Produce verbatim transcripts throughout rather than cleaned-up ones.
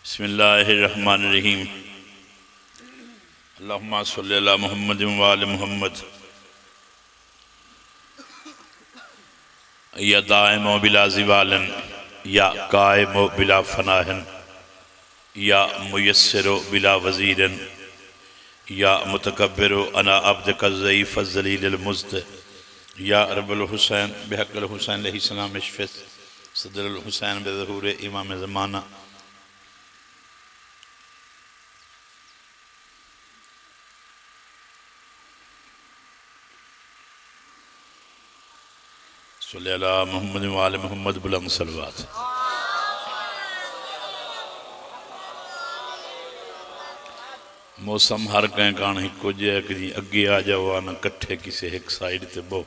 بسم اللہ الرحمن الرحیم۔ اللہم صلی علی محمد و آل محمد۔ یا دائم و بلا زوال، یا قائم و بلا فنا، یا میسر و بلا وزیر، یا متکبر، انا عبدک الضعیف الذلیل المذل، یا رب الحسین، بحق الحسین علیہ السلام اشفث صدر الحسین بظہور امام زمانہ۔ صلی علی محمد و آل محمد، بلند صلوات۔ موسم ہر کہیں کان ہکو جیہا، کہیں اگے آ جاؤ، نہ کٹھے کسے ہک سائیڈ تے بہو۔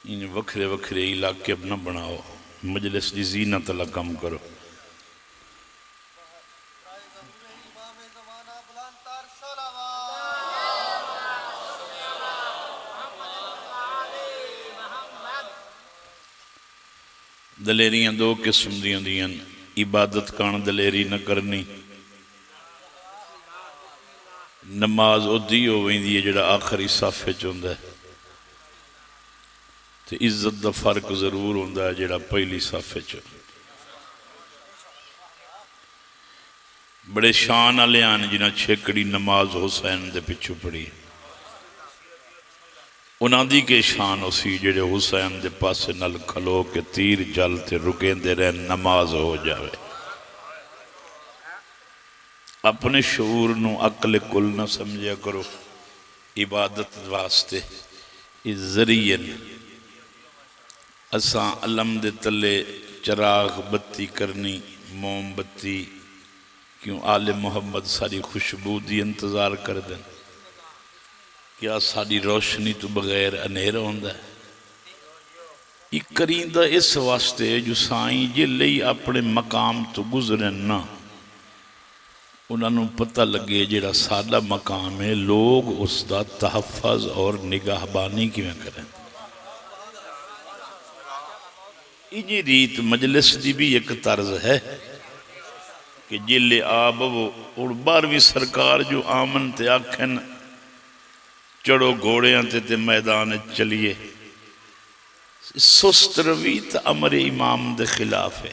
انج وکھرے وکھرے علاقے نہ بناؤ، مجلس دی زینت اللہ کم کرو۔ دلیریاں دو قسم دیاں ہوندیاں ہن، عبادت کن دلیری نہ کرنی۔ نماز اودھی ہو ویندی ہے جیڑھا آخری صف وچ ہوندا ہے، تے عزت دا فرق ضرور ہوندا ہے جیڑھا پہلی صف وچ۔ بڑے شان آلے ہن جنہاں چھیکڑی نماز حسین دے پچھوں پڑھی۔ انہاں دی کے شان ہوسی جیڑھے حسین دے پاسے نال کھلو کے تیر جل تے رکیندے رہن، نماز ہو جاوے۔ اپنے شعور نوں عقل کل نہ سمجھیا کرو، عبادت واسطے اے ذریعے نے۔ اساں علم دے تلے چراغ بتی کرنی، موم بتی، کیوں آل محمد ساݙی خوشبو دی انتظار کردن؟ کیا ساݙی روشنی توں بغیر انھیرا ہوندا ہے؟ اے کریندا اس واسطے جو سائیں جیلھے ہی اپݨے مقام توں گزرن نا، انہاں نوں پتہ لڳے جیڑھا ساݙا مقام ہے، لوگ اس دا تحفظ اور نگہبانی کیویں کرن۔ ایجھی ریت مجلس دی بھی ایک طرز ہے کہ جیلھے آ بہو، ہݨ بارہویں سرکار جو آمن تے آکھن، چڑھو گھوڑیاں تے، تے میدان اچ چلیے۔ سست روی تاں امر امام دے خلاف ہے۔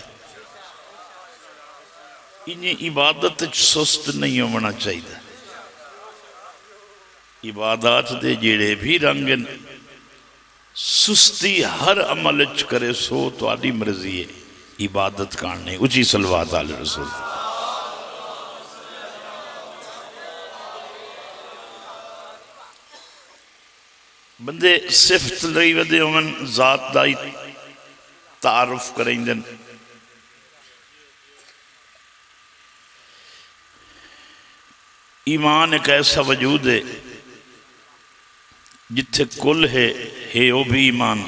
انہیں عبادت اچ سست نہیں ہووݨا چاہیدا۔ عبادات دے جیڑھے بھی رنگ ہن، سستی ہر عمل اچ کریسو، تہاݙی مرضی ہے، عبادت کائنی۔ اچی صلوات آل رسول۔ بندے صفت لئی ودے ہوون، ذات دا ہی تعارف کریندن۔ ایمان ہک ایسا وجود ہے جتھے کل ہے، ہے او بھی ایمان۔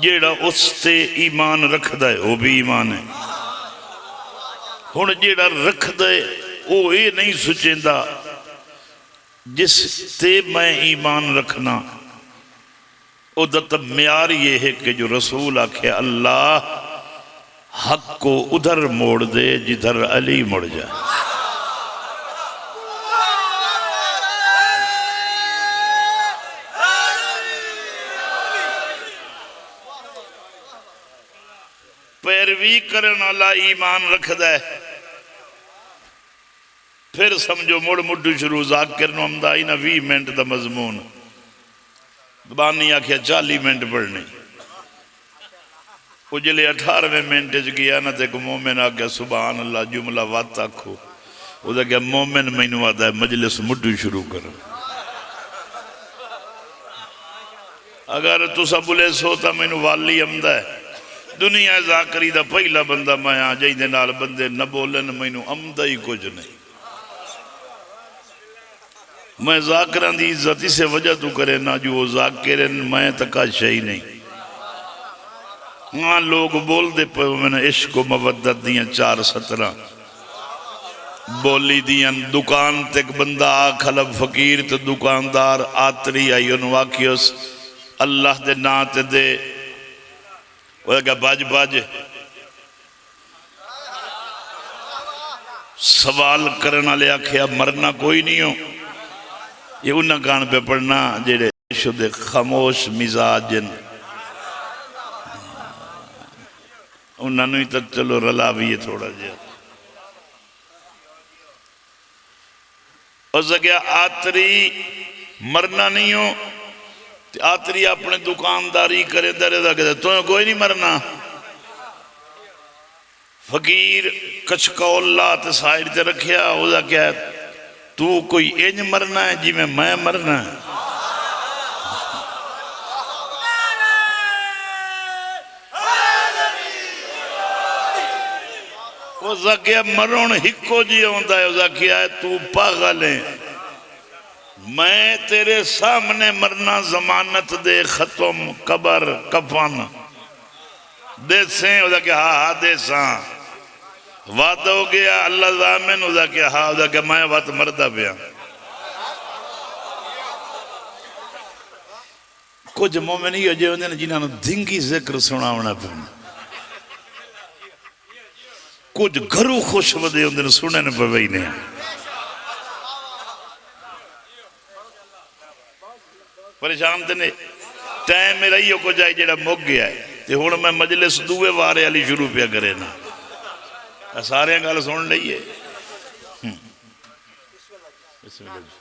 جیڑھا اس تے ایمان رکھدا ہے، او بھی ایمان ہے۔ ہݨ جیڑھا رکھدا ہے، او اے نہیں سوچیندا جس تے میں ایمان رکھنا، او دا تاں معیار یہ ہے کہ جو رسول آکھے، اللہ حق کو ادھر موڑ دے جدھر علی مڑ جائے۔ پیروی کرݨ والا ایمان رکھدا ہے۔ پھر سمجھو مڑ مڈو شروع۔ ذاکر نوں امدا ہی نہ ویہہ منٹ دا مضمون، زبانی آکھیا چالیہہ منٹ پڑھنی۔ او جلے اٹھارہویں منٹ اچ گیا نہ تے ہک مومن آکھیا، سبحان اللہ، جملہ وت آکھو۔ او دا کیا، مومن مینوں آہدا ہے مجلس مڈو شروع کرو۔ اگر تساں ٻلیسو تاں مینوں والی امدا ہے۔ دنیا ذاکری دا پہلا بندہ میں ہاں جئیں دے نال بندے نہ ٻولن، مینوں امدا ہی کجھ نہیں۔ میں ذاکراں دی عزت اسے وجہ توں کرینا جو او ذاکر ہن، میں تاں کجھ شئے نہیں۔ ہاں، لوگ ٻولدے پئے ہوون عشق و مودت دیاں چار سطراں۔ ٻولی دیاں۔ دکان تے ہک بندہ آ کھلو فقیر تے دکاندار آتری آئی، اونوں آکھیوس، اللہ دے ناں تے دے۔ او آکھیا، بھڄ بھڄ۔ سوال کرن والے آکھیا، مرنا کوئی نہیں ہو۔ یہ انہاں کان پہ پڑھنا جڑے شدے خاموش مزاج ہن۔ انہاں نوں ہی تاں چلو رلاویے تھوڑا جہا۔ اس آکھیا، آتری مرنا نہیں ہو۔ تے آتری اپنے دکانداری کریندا رہدا کہ توں کوئی نہیں مرنا۔ فقیر کچکول لا تے سائیڈ تے رکھیا، او دا کیا، تو کوئی انج مرنا ہے جویں میں مرنا ہے؟ او دا کیا، مرن ہکو جی ہوندا ہے۔ او دا کیا ہے، تو پاگل ہے۔ میں تیرے سامنے مرنا، ضمانت دے، ختم، قبر، کفن۔ دیسیں؟ او دا کہ ہا ہا دیساں۔ وعدہ ہو گیا، اللہ ضامن۔ او دا کہ ہا۔ او دا کہ میں وت مردا پیاں۔ کجھ مومن ایہو جے ہوندے نے جنہاں نوں دھنگی ذکر سناونا پوندا۔ کجھ گھروں خوش ودے ہوندے نے، سنن پوینے۔ پریشان تے نے۔ ٹائم میرا ایہو کجھ آئے جڑا مک گیا ہے۔ تے ہن میں مجلس دوے وارے والی شروع پیا کرے نا۔ سارے گل سن لئیے۔ ہم۔ بسم اللہ جی۔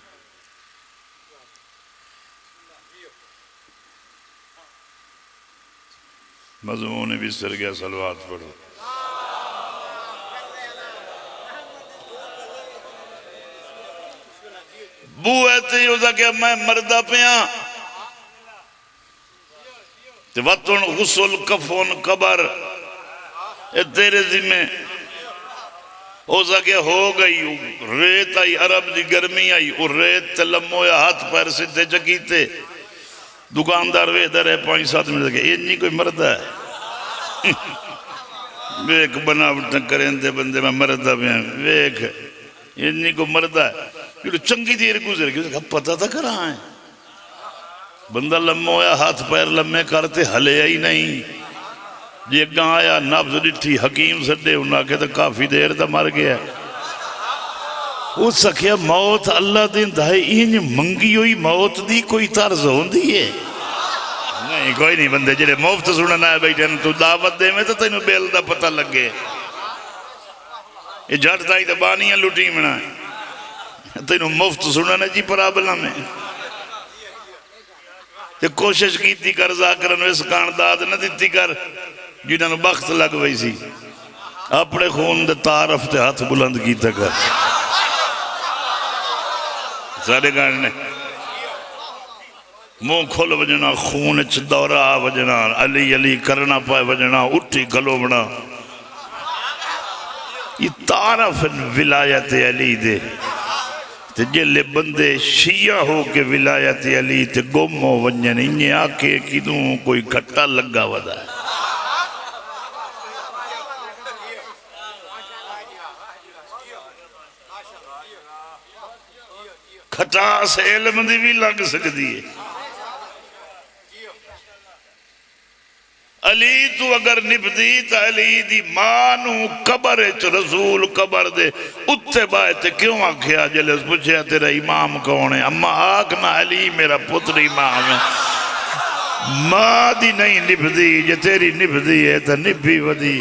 مضمون بسر گیا، صلوات پڑھو۔ بوئے تے ادا کہ میں مردا پیاں۔ تے وطن، غسل، کفن، قبر، اے تیرے ذمے۔ او سا کہ ہو گئی، ریت آئی، عرب دی گرمی آئی، او ریت تے لمویا، ہتھ پیر سدھے چ کیتے۔ دکاندار ویکھدا رہے پنج ست منٹ، کہ اے نہیں کوئی مردا ہے۔ ویکھ بناوٹاں کریندے بندے، میں مردا پیاں، ویکھ اے نہیں کوئی مردا ہے۔ جدوں چنگی دیر گزر گئی، اس کہا، پتہ تاں کراں ہے۔ بندہ لمہ ہویا، ہتھ پیر لمے کر تے ہلیا ہی نہیں۔ جے اگاں آیا، نبض ڈٹھی، حکیم سڈے، انہاں آکھیا تاں کافی دیر دا مر گیا۔ اس آکھیا، موت اللہ دیندا ہے، انج منگی ہوئی موت دی کوئی طرز ہوندی ہے؟ نہیں، کوئی نہیں۔ بندے جڑے مفت سنن آئے بیٹھے نے، تو دعوت دیویں تاں تینوں بل دا پتہ لگے۔ اے جھٹ تائیں تے بانیاں لٹیونا ہے۔ تینوں مفت سنن اچ ہی پرابلم ہے۔ تے کوشش کیتی کر، ذاکرن وس کان داد نہ دتی کر، جنہاں نوں بخت لگ ویسی۔ اپنے خون دے تعارف تے ہتھ بلند کیتا کر۔ ساڈے گانے نے منہ کھل وجنا، خون اچ دورہ آ وجنا، علی علی کرنا پئے وجنا، اٹھی کھلوونا۔ اے تعارف ہن ولایت علی دے۔ تے جیلھے بندے شیعہ ہو کے ولایت علی تے گم ہو ونجن، انجے آکھے کدوں کوئی گھٹا لگا ودا ہے۔ کھٹاس علم دی وی لگ سکدی ہے۔ علی توں اگر نبھدی تاں علی دی ماں نوں قبر اچ، رسول قبر دے اتے ٻہہ تے کیوں آکھیا؟ جلے اس پچھیا، تیرا امام کون ہے؟ اماں آکھ نہ، علی میرا پتر امام ہے۔ ماں دی نہیں نبھدی، جے تیری نبھدی ہے تاں نبھی ودی۔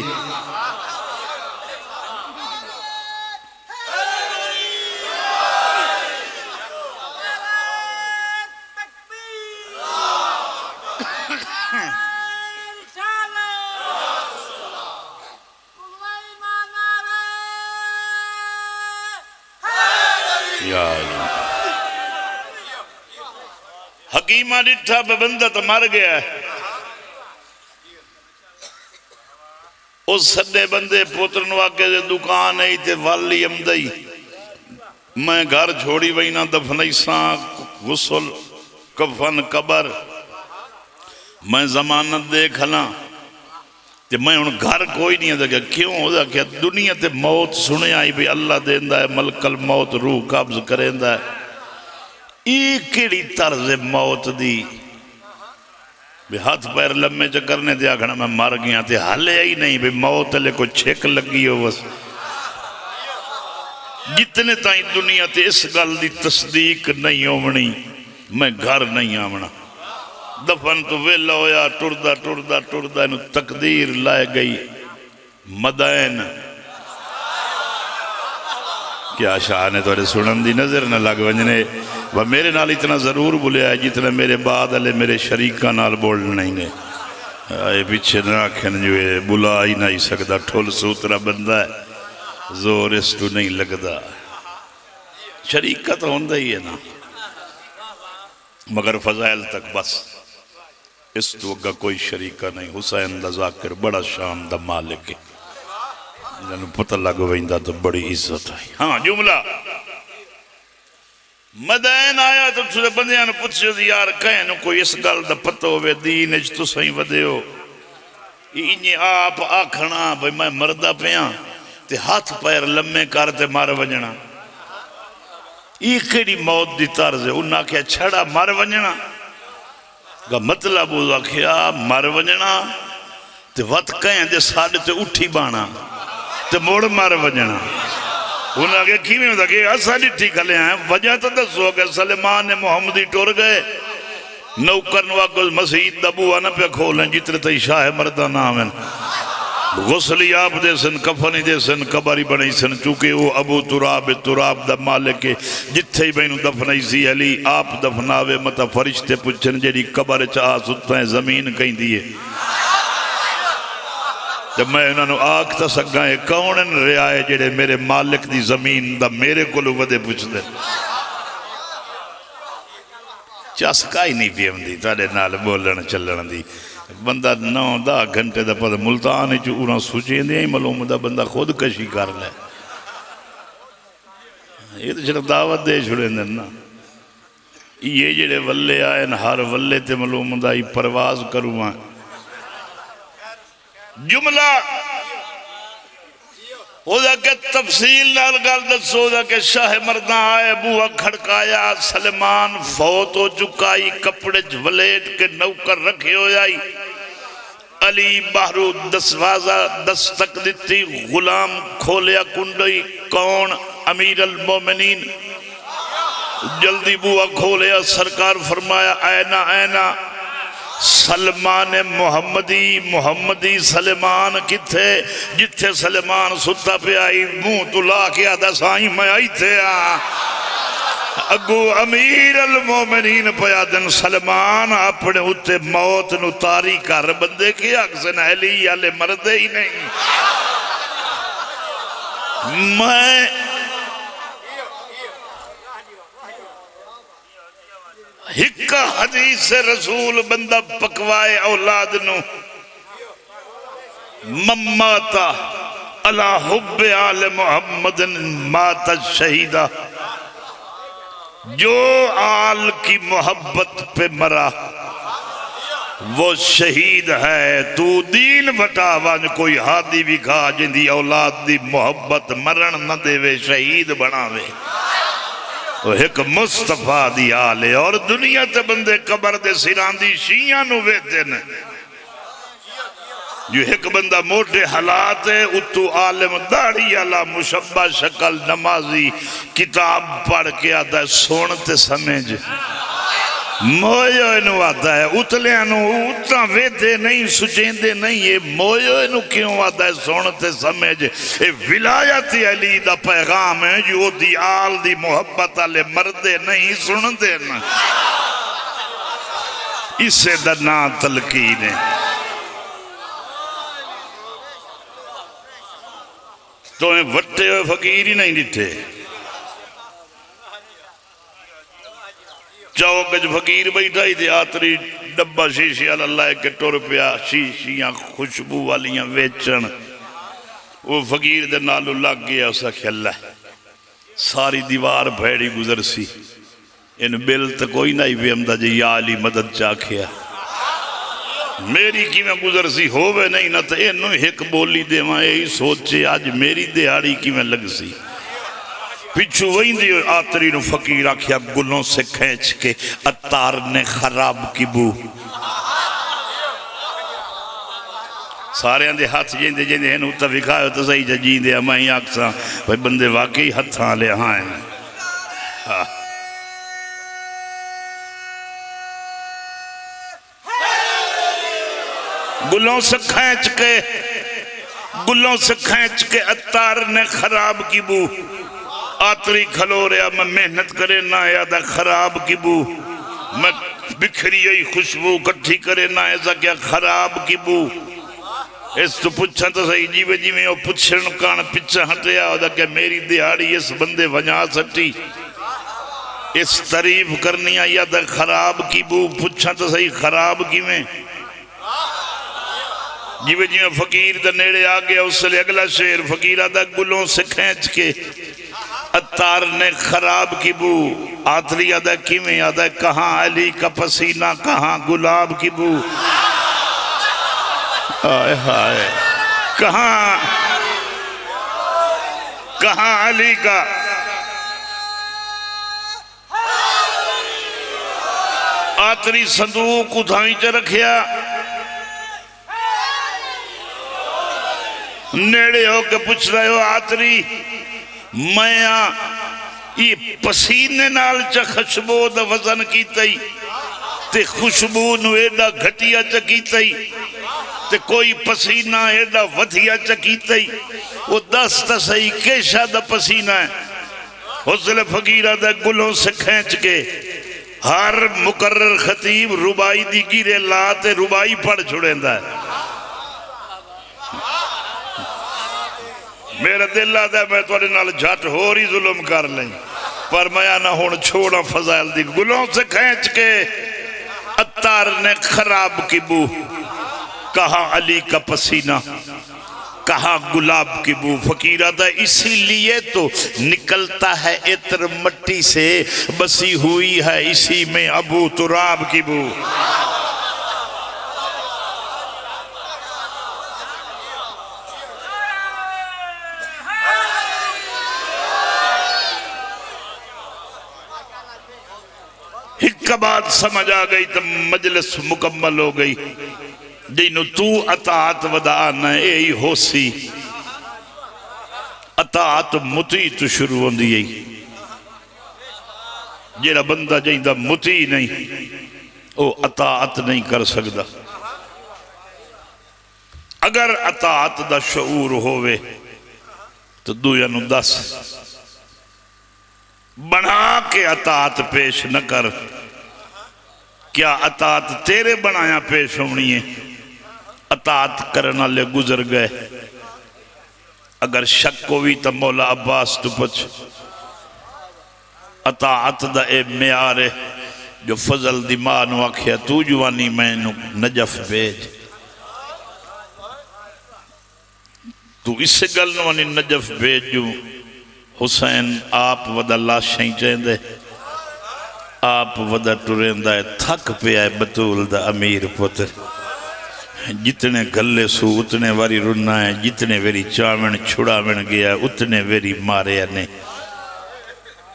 یا اللہ۔ حکیماں ݙٹھا پئے بندہ تاں مر ڳیا ہے۔ او سݙے بندے پتر نوں آکھے تے دکان ہئی تے ول ہی امدئی۔ میں گھر چھوڑی وینا، دفنائیساں، غسل، کفن، قبر۔ میں ضمانت دے کھلاں۔ تے میں ہݨ گھر کوئی نہیں آندا۔ کیوں؟ او آکھیا، دنیا تے موت سݨیا ہئی بھئی اللہ دیندا ہے، ملک الموت روح قبض کریندا ہے۔ اے کیڑھی طرز ہے موت دی؟ بھئی ہتھ پیر لمے چ کرنے تے آکھݨا میں مر ڳیاں، تے ہلیا ہی نہیں، بھئی موت لے کوئی چھک لڳی ہووس۔ جتنے تائیں دنیا تے اس گل دی تصدیق نہیں ہونی، میں گھر نہیں آونا۔ دفن تو ویلا ہویا، ٹردا ٹردا ٹردا اینوں تقدیر لائے گئی مدائن۔ کیا شان ہے تہاڈے سنن دی، نظر نہ لگ ونجنے۔ و میرے نال اتنا ضرور بولیا ہے جتنا میرے بعد والے میرے شریکاں نال بولنا ہی نے۔ اے پچھے نہ آکھن جو اے بلا ہی نہیں سکدا، ٹھل سوترا بندہ ہے، زور اس تو نہیں لگدا۔ شریکہ تو ہوندا ہی ہے نا، مگر فضائل تک بس، اس تو اگا کوئی شریکہ نہیں۔ حسین دا ذاکر بڑا شان دا مالک ہے، انہاں نوں پتہ لگ ویندا تو بڑی عزت ہے۔ ہاں، جملہ مدائن آیا تو اتھوں دے بندیاں نوں پچھیو سی، یار، کہیں نوں کوئی اس گل دا پتہ ہووے، دین اچ تساں ہی ودے ہو؟ ای انجے آپ آکھنا بھئی میں مردا پیاں تے ہتھ پیر لمے کر تے مر ونجنا۔ ای کیڑھی موت دی طرز ہے؟ انہاں آکھیا، چھڑا مر ونجنا۔ دا مطلب، او آکھیا، مر ونجنا تے وت کہیں دے ساڈ تے اٹھی بانا تے مڑ مر ونجنا۔ انہاں آکھیا، کیویں ہوندا کہ اساں ڈٹھی کھلے ہیں؟ وجہ تاں دسو۔ کہ سلیمان محمدی ٹر گئے، نوکر نوں آکھو مسیت دا بوا نہ پیا کھولیں جتنے تائیں شاہ مردہ نہ آون۔ غسل ہی آپ دے سن، کفن ہی دے سن، قبر ہی بنائی سن، چونکہ او ابو تراب تراب دا مالک ہے۔ جتھے ہی بینوں دفنائی سی علی آپ دفناوے، متاں فرشتے پچھن جیڑھی قبر اچ آ ستا ہے، زمین کہیں دی ہے؟ تے میں انہاں نوں آکھ تاں سگاں، اے کون ہن رعایا جیڑھے میرے مالک دی زمین دا میرے کولوں ودے پچھدے؟ چس کائی نہیں پی آندی تہاڈے نال بولن چلن دی۔ بندہ نو دہ گھنٹے دا پتہ ملتان اچ اڑاں سوچیندے ہی معلوم ہوندا بندہ خود کشی کر لے۔ اے تے صرف دعوت دے چھڑیندن نا۔ ایہے جیڑھے ولے آئن، ہر ولے تے معلوم ہوندا ای پرواز کرواں۔ جملہ اودا کہ تفصیل نال گل دسو، اودا کہ شاہ مرداں آئے، بوا کھڑکایا، سلیمان فوت ہو چکا ای، کپڑے چ ولیٹ کے نوکر رکھے ہویا ای۔ علی باہرو دسوازہ دستک دتی، غلام کھولیا کنڈئی، کون؟ امیر المومنین۔ جلدی بوا کھولیا، سرکار فرمایا، اینا، اینا سلمان محمدی، محمدی سلیمان کتھے؟ جتھے سلیمان ستا پیا ای، منہ تو لا کے آہدا، سائیں میں ایتھے آں۔ اگوں امیر المومنین پیا دن، سلمان اپنے اتے موت نو طاری کر، بندے کے آکھسن علی آلے مردے ہی نہیں۔ میں ہک حدیث رسول بندہ پکوائے اولاد نو، من مات علی حب آل محمد مات شہیدا۔ جو آل کی محبت پہ مرا وہ شہید ہے۔ تو دین وٹا ونج، کوئی ہادی وکھا جیندی اولاد دی محبت مرن نہ دیوے، شہید بناوے۔ او ہک مصطفیٰ دی آل ہے۔ اور دنیا تے بندے قبر دے سراں دی شیعاں نو ویندن۔ جو ہک بندہ موٹے حالات ہے، اتو عالم داڑھی آلا، مشبہ شکل نمازی، کتاب پڑھ کے آہدا ہے، سن تے سمجھ۔ موئے ہوئے نو آہدا ہے، اتلیاں نو اتاں ویدھے نہیں، سجیندے نہیں، اے موئے ہوئے نو کیوں آہدا ہے، سن تے سمجھ؟ اے ولایت علی دا پیغام ہے، جو دی آل دی محبت آلے مردے نہیں سنندے نا۔ اسے دا ناں تلقین ہے۔ تہیں وٹے ہوئے فقیر ہی نہیں ڈٹھے۔ چوک اچ فقیر بیٹھا ہی تے آتری ڈبہ شیشے والا لے کے ٹر پیا، شیشیاں خوشبو والیاں ویچن۔ وہ فقیر دے نالوں لگ گیا، اس آکھیا، اللہ، ساری دیوار بھیڑی گزرسی، ان بل تے کوئی نہ ہی ویمدا جے یا علی مدد چا آکھیا۔ میری کیویں گزرسی ہووے نہیں نہ تے اینوں ہک بولی دیواں، اے ہی سوچے اج میری دیہاڑی کیویں لگسی۔ پچھوں ویندی ہوئی آتری نوں فقیر آکھیا، گلوں سے کھینچ کے عطار نے خراب کی بو۔ ساریاں دے ہتھ جیندے جیندے ہن، اتاں وکھاؤ تاں صحیح جا جیندے آ، میں آکھساں بھئی بندے واقعی ہتھاں آلے ہن۔ ہاں۔ گلوں سے کھینچ کے، گلوں سے کھینچ کے عطار نے خراب کی بو۔ عطری کھلو رہیا، میں محنت کرے نہ آیا دا خراب کی بو۔ میں بکھری ہوئی خوشبو کٹھی کرے نہ ایسا کیا خراب کی بو۔ اس تو پچھاں تو صحیح، جیویں جیویں او پچھن کان پچھاں ہٹیا، او دا کہ میری دیہاڑی اس بندے ونجا سٹی۔ اس تعریف کرنی آ یا تے خراب کی بو، پچھاں تو صحیح خراب کیویں؟ جیویں جیویں فقیر دے نیڑے آ گیا، اس لے اگلا شعر فقیر آدا گلوں سے کھینچ کے عطار نے خراب کی بو۔ عطری آدا کیویں؟ آدا کہاں علی کا پسینہ، کہاں گلاب کی بو۔ ہائے ہائے۔ کہاں، کہاں علی کا؟ عطری صندوق اتھائیں چ رکھیا۔ نیڑے ہو کے پچھدا ہے، او عطری، میں آ، ای پسینے نال چا خوشبو دا وزن کیتا ای، تے خوشبو نو ایڈا گھٹیا چا کیتا ای، تے کوئی پسینہ ایڈا ودھیا چا کیتا ای۔ او دس تاں سہی، کیشا دا پسینہ ہے؟ حسن فقیرہ دا گلوں سے کھینچ کے ہر مقرر خطیب رباعی دی گرے لا تے رباعی پڑھ چھڑیندا ہے۔ میرا دل آہدا ہے میں تہاڈے نال جھٹ ہور ہی ظلم کر لیں، پر میں آنا ہن چھوڑاں فضائل دی۔ گلوں سے کھینچ کے عطار نے خراب کی بو، کہاں علی کا پسینہ، کہاں گلاب کی بو۔ فقیر آہدا اسی لیے تو نکلتا ہے عطر مٹی سے، بسی ہوئی ہے اسی میں ابو تراب کی بو۔ ہک بعد سمجھ آ گئی تے مجلس مکمل ہو گئی۔ جینوں توں اطاعت ودا آنا ہے، اے ہی ہوسی۔ اطاعت مطیع تو شروع ہوندی ہے۔ جیڑا بندہ جیندا مطیع نہیں، او اطاعت نہیں کر سکدا۔ اگر اطاعت دا شعور ہووے تو دویاں نوں دس۔ بݨا کے اطاعت پیش نہ کر۔ کیا اطاعت تیرے بݨایا پیش ہونی ہے؟ اطاعت کرݨ آلے گزر ڳئے۔ اگر شک ہووی تاں مولا عباس توں پچھ۔ اطاعت دا اے معیار ہے جو فضل دی ماء نوں آکھیا، توں جو آنی میں اینوں نجف بھیج۔ توں اسے ڳل نوں آنی نجف بھیج جو حسین آپ ودا لاشیں چیندے، آپ ودا ٹریندا ہے، تھک پیا ہے بتول دا امیر پتر۔ جتنے گھلے سو اتنے واری رنا ہے، جتنے ویری چاوݨ چھڑاوݨ ڳیا اتنے ویری ماریا نے۔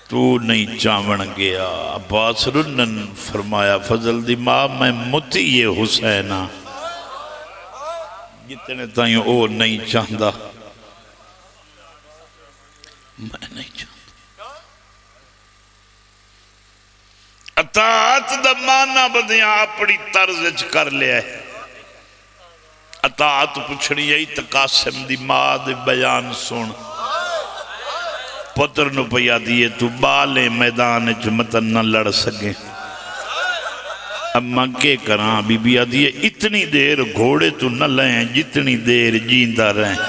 توں نہیں چاوݨ ڳیا۔ عباس رنن فرمایا، فضل دی ماء، میں مطیع حسین ہاں۔ جتنے تائیں او نہیں چاہندا، میں نہیں چاہندا۔ اطاعت دا معنی بدیاں اپݨی طرز اچ کر لیا ہے۔ اطاعت پچھݨی ہئی تاں قاسم دی ماء دے بیان سݨ۔ پتر نوں پئی آہدی ہے، توں ٻال ایں، میدان اچ متاں نہ لڑ سڳیں۔ اماں کے کراں؟ بی بی آہدی ہے، اتنی دیر گھوڑے توں نہ لہیں جتنی دیر جیندا رہیں۔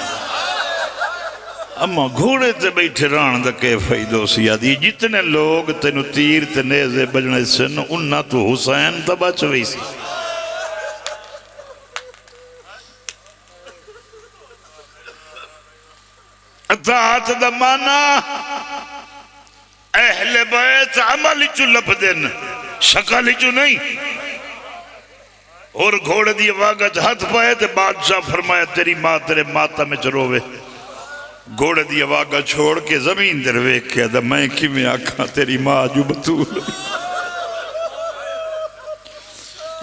اماں گھوڑے تے ٻیٹھے رہݨ دا کے فائدہ ہوسی؟ آہدی ہے، جتنے لوگ تینوں تیر تے نیزے بجݨے سن، انہاں توں حسین تاں بچ ویسی۔ اطاعت دا معنی اہل بیت عمل اچوں لبھدن، شکل اچوں نہیں۔ اور گھوڑے دی اواگا چ ہتھ پائے تے بادشاہ فرمایا، تیری ماں تیرے ماتم اچ رووے۔ گھوڑے دی اواگا چھوڑ کے زمین تے ویکھ کے آہدا، میں کیویں آکھاں تیری ماء جو بتول۔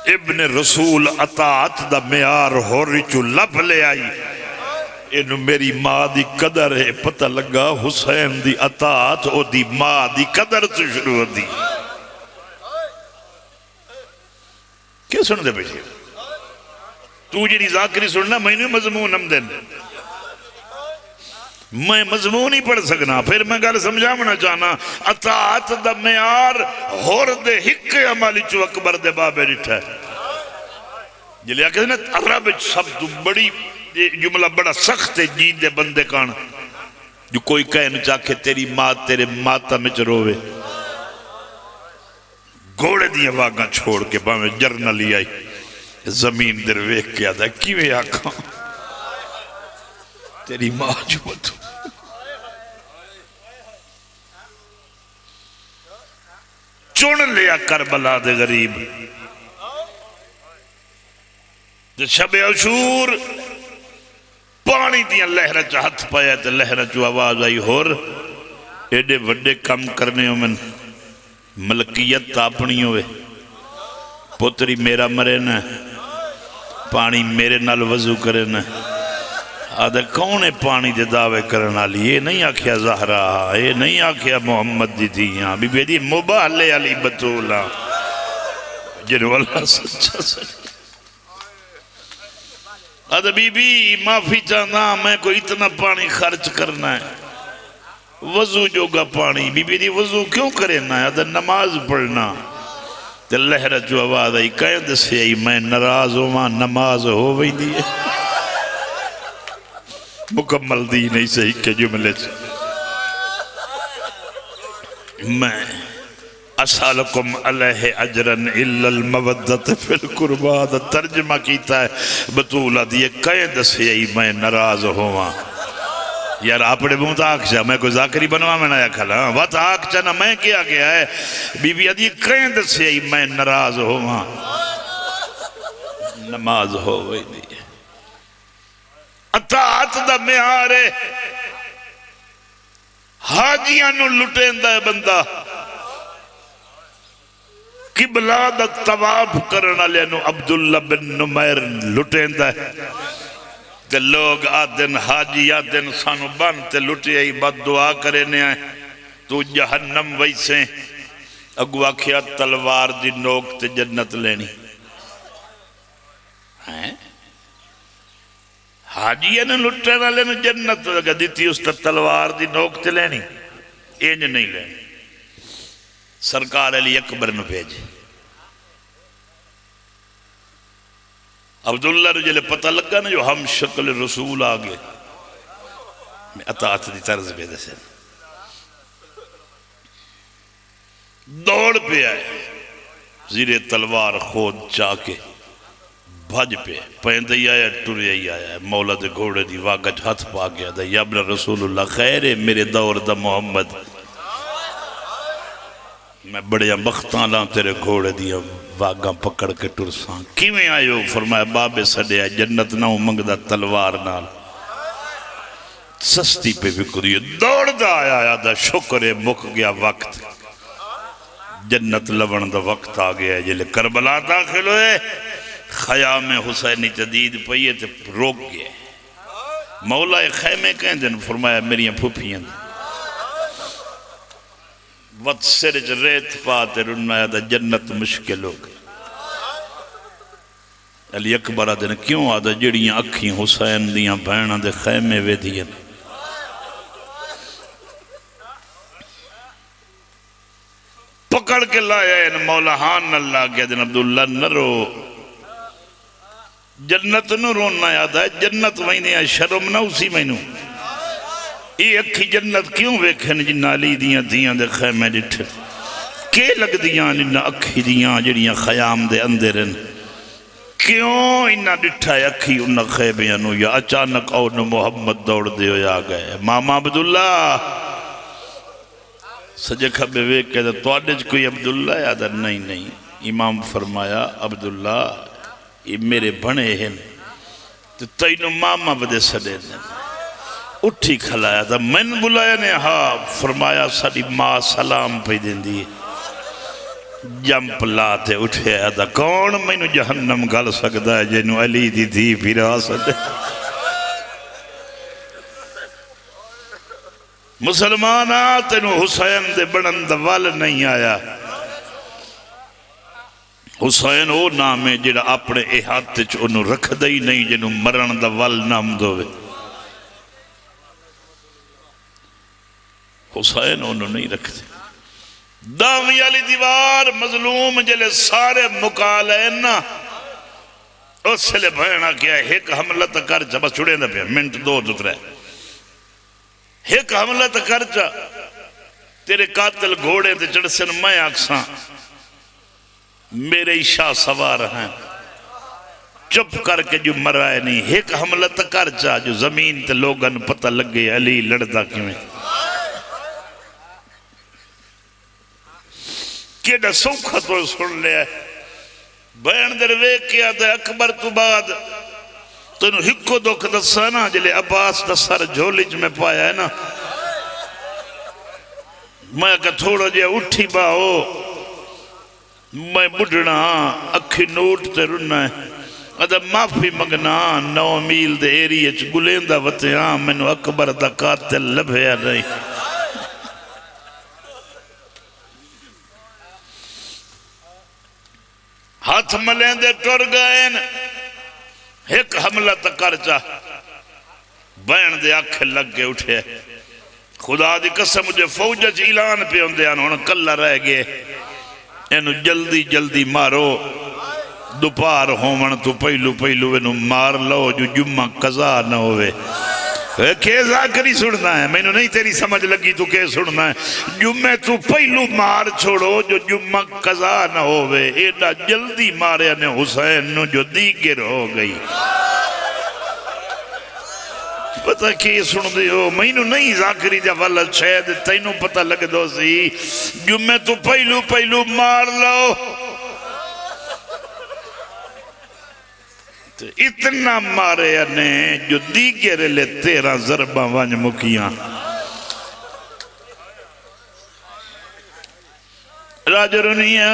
ابن رسول اطاعت دا معیار حر اچوں لبھ لے آئی۔ اینوں میری ماں دی قدر ہے، پتہ لگا حسین دی اطاعت او دی ماں دی قدر توں شروع ہوندی۔ کیا سن دے بیٹھے؟ تو جی ذاکری سننا، مینوں مضمون ہم دن۔ میں مضمون ہی پڑھ سکنا، پھر میں گل سمجھاونا چاہنا۔ اطاعت دا معیار حر دے ہک عمل چوں اکبر دے بابے ڈٹھا ہے۔ جلے آکھے نا، عرب وچ سب تو بڑی، یہ جملہ بڑا سخت ہے، جی دے بندے کان، جو کوئی کہہ نہ چاکھے تیری ماں تیرے ماتم وچ روے۔ گھوڑے دیاں واگاں چھوڑ کے بھاویں جرنل ہی آئی، زمین در ویکھ کے آہدا، کیویں آکھاں تیری ماں جو متوں۔ چن لیا کربلا دے غریب۔ تے شب عاشور پاݨی دیاں لہراں چ ہتھ پایا تے لہراں چوں آواز آئی، حر، ایݙے وݙے کم کرݨے ہوون، ملکیت تاں اپݨی ہووے، پتر ہی میرا مرے نہ، پاݨی میرے نال وضو کرے نہ۔ آہدا، کون ہے پاݨی دے دعوے کرݨ آلی؟ اے نہیں آکھیا زہرا ہا، اے نہیں آکھیا محمد دی دھی ہاں، بی بی دی مباہلے آلی بتول ہاں، جنوں اللہ سچا سمجھے۔ آہدا، بی بی، معافی چاہنداں، میں کوئی اتنا پاݨی خرچ کرنا ہے، وضو جوگا پاݨی۔ بی بی دی، وضو کیوں کرینا ہے؟ آہدا، نماز پڑھنا۔ تے لہر چوں آواز آئی، کئیں ݙسے آئی میں ناراض ہوواں؟ نماز ہو ویندی ہے۔ مکمل دی نہیں صحیح کے جملے چ میں اسألکم علیہ اجرا الا المودۃ فی القربیٰ دا ترجمہ کیتا ہے۔ بتول آہدی ہے، کئیں ݙسے آئی میں ناراض ہوواں؟ یار، اپݨے منہ تاں آکھ چا، میں کوئی ذاکری بنواوݨ آیا کھلا ہاں؟ وت آکھ چا نا، میں کیا کیا ہے؟ بی بی آہدی، کئیں ݙسے آئی میں ناراض ہوواں؟ نماز ہو ویندی ہے۔ اطاعت دا معیار ہے۔ حاجیاں نوں لٹیندا ہے بندہ۔ قبلہ دا طواف کرݨ آلیاں نوں عبداللہ بن نمیر لٹیندا ہے۔ تے لوگ آہدن، حاجی آہدن، سانوں ٻن تے لٹے آئی، بد دعا کرینے آئے، توں جہنم ویسیں۔ اڳوں آکھیا، تلوار دی نوک تے جنت لینی۔ ہیں؟ حاجی نے لٹن والے نوں جنت لگا دتی، اس تے تلوار دی نوک تے لینی، انج نہیں لینی۔ سرکار علی اکبر نوں بھیجے۔ عبداللہ نوں جلے پتہ لگا نا جو ہم شکل رسول آ گئے، میں اطاعت دی طرز پہ دسے۔ دوڑ پیا ہے، زیر تلوار خود چا کے بھج پیا ہے، پیندا ہی آیا، ٹریا ہی آیا ہے۔ مولا دے گھوڑے دی واگ اچ ہتھ پا کے آہدا، یا ابن رسول اللہ، خیر ہے میرے دور دا محمد؟ میں بڑیاں بختاں لاں تیرے گھوڑے دیاں واگاں پکڑ کے ٹرساں۔ کیویں آئے ہو؟ فرمایا، بابے سݙیا، جنت نہ ہوں منگدا، تلوار نال۔ سستی پہ وکدی ہے۔ دوڑدا آیا، آہدا، شکر ہے مک گیا وقت، جنت لوݨ دا وقت آ گیا ہے۔ جلے کربلا داخل ہوئے، خیام حسینی تے دید پئی ہے تے رک گئے۔ مولا، اے خیمے کہیں دن؟ فرمایا، میریاں پھپھیاں دے۔ وت سر اچ ریت پا تے رنایا، آہدا، جنت مشکل ہو گئی۔ علی اکبر آہدن، کیوں؟ آہدا، جیڑھیاں اکھیں حسین دیاں بھیناں دے خیمے ویدھین۔ پکڑ کے لایا ان مولا، ہاں نال لا کے آہدن، عبداللہ نہ رو، جنت نوں رونا۔ آہدا، جنت ویندیاں شرم نہ اسی مینوں؟ اے اکھیں جنت کیوں ویکھن جنہاں علی دیاں دھیاں دے خیمے ݙٹھن؟ کے لڳدیاں انہاں اکھیں دیاں جیڑھیاں خیام دے اندر ہن؟ کیوں انہاں ݙٹھا ہے اکھیں انہاں خیمیاں نوں؟ یا اچانک او نوں محمد دوڑدے ہوئے آ ڳئے، ماما عبداللہ، سڄے کھٻے ویکھ کے، تہاݙے اچ کوئی عبداللہ ہے؟ آہدا، نہیں، نہیں۔ امام فرمایا، عبداللہ، اے میرے بݨے ہن تے تینوں ماما ودے سݙیندن۔ اٹھی کھلایا، آہدا، مینوں بلایا نے؟ ہا۔ فرمایا، ساݙی ماں سلام پئی ݙیندی ہے۔ جمپ لا تے اٹھیا، آہدا، کون مینوں جہنم گھل سڳدا ہے جینوں علی دی دھی بھرا سݙے؟ مسلمانا، تینوں حسین دے بݨݨ دا ول نہیں آیا۔ حسین او نام ہے جیڑھا اپݨے احاطے اچ اونوں رکھدا ہی نہیں، جینوں مرݨ دا ول نہ ہمدا ہووے۔ حسین اونوں نہیں رکھدے۔ دہویں آلی دیوار، مظلوم جیلے سارے مکا لئے نا، اس ویلے بھین آکھیا، ہک حملہ تاں کر چا، بس چھڑیندا پیا، منٹ دو تے ترے۔ ہک حملہ تاں کر چا، تیرے قاتل گھوڑے تے چڑھسن، میں آکھساں، میرے ہی شاہ سوار ہیں۔ چپ کر کے جو مرائے نہیں، ہک حملہ تاں کر چا جو زمین تے لوگاں نوں پتہ لڳے علی لڑدا کیویں۔ کیݙا سوکھا تو سݨ لیا ہے۔ بھین دے ویکھ کے آہدا، اکبر توں بعد تینوں ہکو دکھ ݙساں نا، جیلے عباس دا سر جھولی اچ میں پایا ہے نا، میں آکھیا تھوڑا جیہا اٹھی ٻہو، میں ٻڈھڑا ہاں، اکھیں نوٹ تے رنا ہے۔ آہدا معافی منگنا، نو میل دے ایریے اچ ڳلیندا وتیاں، مینوں اکبر دا قاتل لبھیا نہیں۔ ہتھ ملیندے ٹر ڳئین، ہک حملہ تاں کر چا۔ بھین دے آکھے لڳ کے اٹھے، خدا دی قسم، جے فوج اچ اعلان پئے ہوندے ہن، ہݨ کلھا رہ ڳئے، اینوں جلدی جلدی مارو، دوپہر ہووݨ توں پہلو پہلو اینوں مار لو جو جمعہ قضا نہ ہووے۔ اے کے ذاکری سݨدا ہے؟ مینوں نہیں تیری سمجھ لڳی، توں کے سݨدا ہے؟ جمعے توں پہلو مار چھوڑو جو جمعہ قضا نہ ہووے۔ ایݙا جلدی ماریا نے حسین نوں جو دیگر ہو ڳئی۔ پتہ کی سݨدے ہو؟ مینوں نہیں ذاکری دا ول، شاید تینوں پتہ لڳدا سی۔ جمعے توں پہلو پہلو مار لو۔ تے اتنا مارے نے جو دیگر لے تیرہ ضرباں ونڄ مکیاں۔ راجرنیا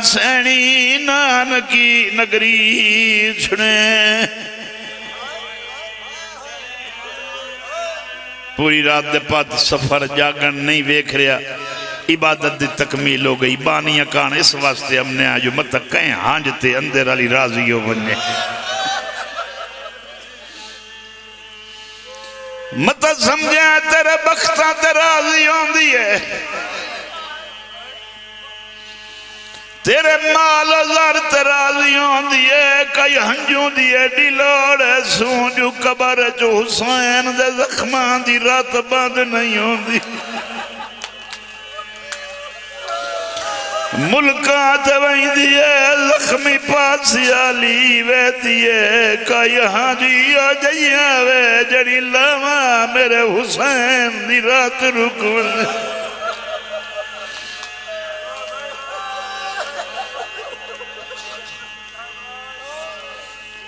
سیݨی نانکی نگری سݨے۔ پوری رات دے پد سفر جاڳݨ نہیں ویکھ رہیا۔ عبادت دی تکمیل ہو ڳئی۔ بانیاں کاݨ اس واسطے امنیا جو متاں کہیں ہنج تے اندر آلی راضی ہو ونڄے۔ متاں سمجھیا تیرے بختاں تے راضی ہوندی ہے۔ تیرے مال و زر تے راضی ہوندی اے، کئی ہنجوں دی ایݙی لوڑ اے سوں جو قبر اچ حسین دے زخماں دی رت بند نہیں ہوندی۔ ملکاں تے ویندی اے، زخمی پاسی آلی ویندی اے، کئی ہنج ایہو جہیاں وے جیڑھی لاواں میرے حسین دی رت رک ونڄے۔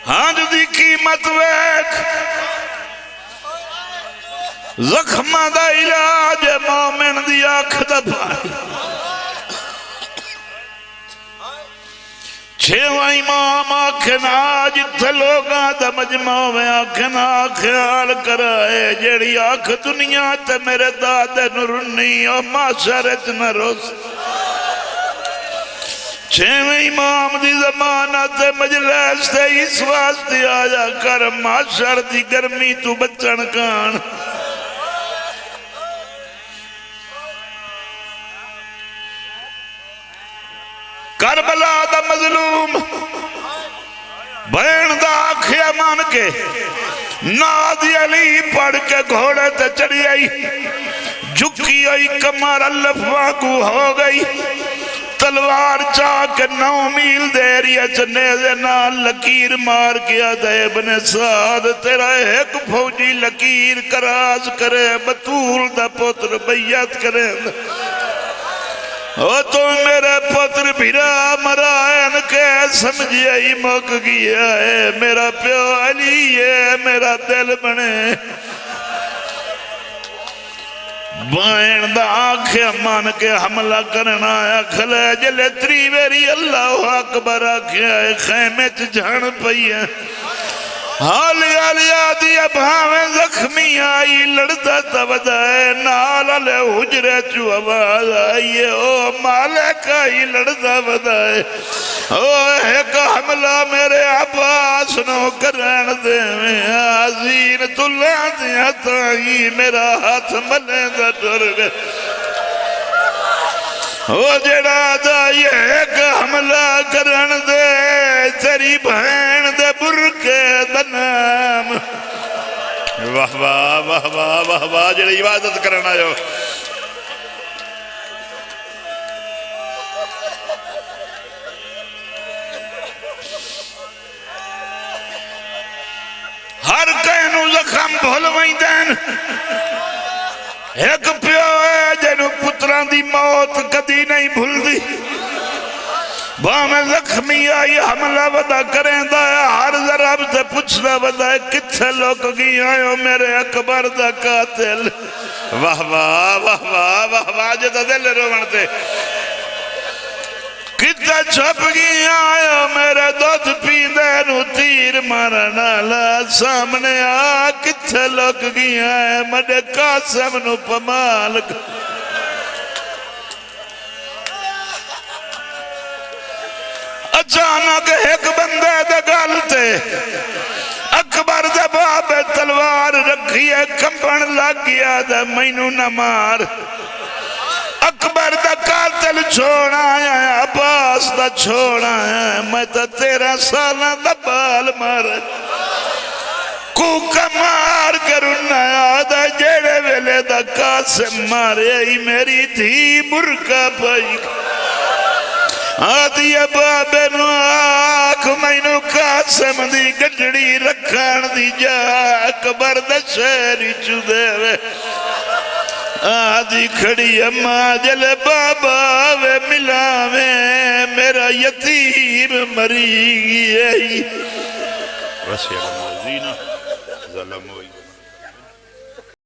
ہنج دی قیمت ویکھ، زخماں دا علاج ہے مومن دی اکھ دا پانی۔ چھیواں امام آکھن، آ جتھے لوگاں دا مجمع ہووے، آکھن، آ خیال کرائے، جیڑھی اکھ دنیا تے میرے دادے نوں رنی، او محشر اچ نہ رس۔ چھیویں امام دی ضمانت تے مجلس تے اس واسطے آیا کر، محشر دی گرمی توں بچݨ کاݨ۔ کربلا دا مظلوم بھین دا آکھیا من کے، نعت علی پڑھ کے گھوڑے تے چڑھی آئی، جھکی ہوئی کمر الف وانگوں ہو ڳئی، تلوار چا کے نو میل دے ایریے چ نیزے نال لکیر مار کے آہدا، ابن سعد، تیرا ہک فوجی لکیر کراس کرے، بتول دا پتر بیعت کریندا۔ او توں میرے پتر بھرا، مرائن کے سمجھیا ہی مک گیا ہے۔ میرا پیو علی ہے، میرا دل بݨے۔ بھائن دا آکھیا من کے حملہ کرݨ آیا کھلے، جلے تری ویری اللہ اکبر آکھیا ہے، خیمے چ جھݨ پئی ہے۔ حالی حالی آدھی ہے، بھاویں زخمی آئی لڑدا تاں ودا ہے، نال آلے حجرے چوں آواز آئی ہے، او مالک آئی لڑدا ودا ہے۔ او ہک حملہ میرے عباس نو کرݨ ݙیویں، عزیز توں لیندیاں تائیں میرا ہتھ ملیندا ٹر ڳئے۔ او جیڑھا آہدا ہک حملہ کرݨ ݙے، تیری بھیݨ دے برقعے دا نام۔ واہ واہ، واہ واہ، واہ واہ، جیڑھے عبادت کرݨ آئے ہو۔ ہر کہیں نوں زخم بھل ویندن۔ ہک پیو ہے جینوں پتراں دی موت کدی نہیں بھلدی۔ بھاویں زخمی آئی حملہ ودا کریندا ہے، ہر ضرب تے پچھدا ودا ہے، کتھے لک ڳیا ہو میرے اکبر دا قاتل؟ واہ واہ، واہ واہ، واہ واہ، جے تاں دل روݨ تے۔ کتھے چھپ ڳیا ہو میرے دودھ پیندے نوں تیر مارݨ آلا؟ سامݨے آ، کتھے لک ڳیا ہے میݙے قاسم نوں پمال کر؟ اچانک ہک بندے دے ڳل تے اکبر دے بابے تلوار رکھی ہے، کمبݨ لڳ ڳیا، آہدا مینوں نہ مار۔ اکبر دا قاتل چھوڑ آیا ہے، عباس دا چھوڑ آیا ہے، میں تاں تیرھاں سالاں دا ٻال مارا۔ کوکا مار کے رنا، آہدا جیڑھے ویلے دا قاسم مارے ہئی، میری دھی برقعہ پائی۔ آہدی ہے بابے نوں آکھ، مینوں قاسم دی گڈڑی رکھݨ دی جا اکبر دے شہر اچوں ݙیوے۔ آہدی کھڑی اماں، جلے بابا آوے ملاویں، میرا یتیم مری ڳیا ہئی۔ وسیع الذین ظلموا۔